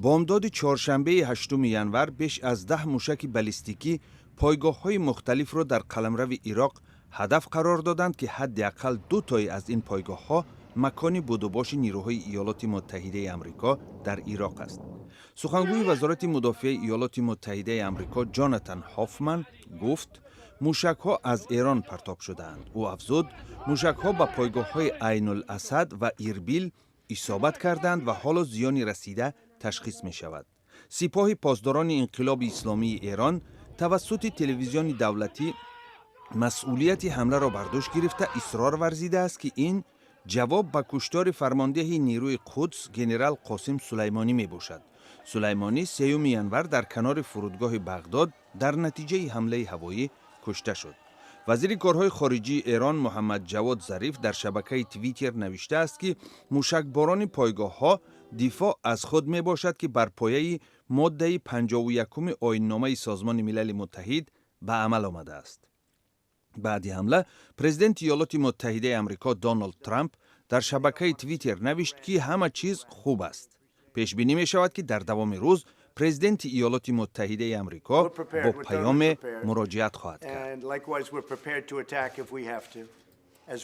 Бомдоди чоршанбеи 8 январ беш аз 10 мушаки баллистикӣ пойгоҳҳои мухталифро дар қаламрави Ироқ ҳадаф қарор доданд, ки ҳадди ақал ду тои аз ин пойгоҳҳо макони будубоши нирӯҳои Иёлоти Муттаҳидаи Амрико дар Ироқ аст. Сухангӯи Вазорати мудофиаи Иёлоти Муттаҳидаи Амрико Ҷонатан Ҳофман гуфт, мушакҳо аз Эрон партоб шудаанд. Ӯ афзуд, мушакҳо ба пойгоҳҳои Айнул Асад ва Ирбил исобат карданд ва ҳоло зиёни расида ташхис мешавад. Сипоҳи Посдорони Инқилоби Исломии Эрон тавассути телевизиони давлатӣ масъулияти ҳамларо бар дӯш гирифта, исрор варзидааст, ки ин ҷавоб ба куштори фармондеҳи нерӯи Қудс генерал Қосим Сулаймонӣ мебошад. Сулаймонӣ 3 январ дар канори фурудгоҳи Бағдод дар натиҷаи ҳамлаи ҳавоӣ кушта шуд. Вазири корҳои хориҷии Эрон Муҳаммад Ҷавод Зариф дар шабакаи Твиттер навиштааст, ки мушакборони пойгоҳҳо дифоъ аз худ мебошад, ки бар пояи моддаи 51-уми Оинномаи Созмони Милали Муттаҳид ба амал омадааст. Баъди ҳамла президенти Иёлоти Муттаҳидаи Амрико Доналд Трамп дар шабакаи Твиттер навишт, ки ҳама чиз хуб аст. Пешбинӣ мешавад, ки дар давоми рӯз президенти Иёлоти Муттаҳидаи Амрико бо паёме муроҷиат хоҳад кард. And likewise, we're prepared to attack if we have to, as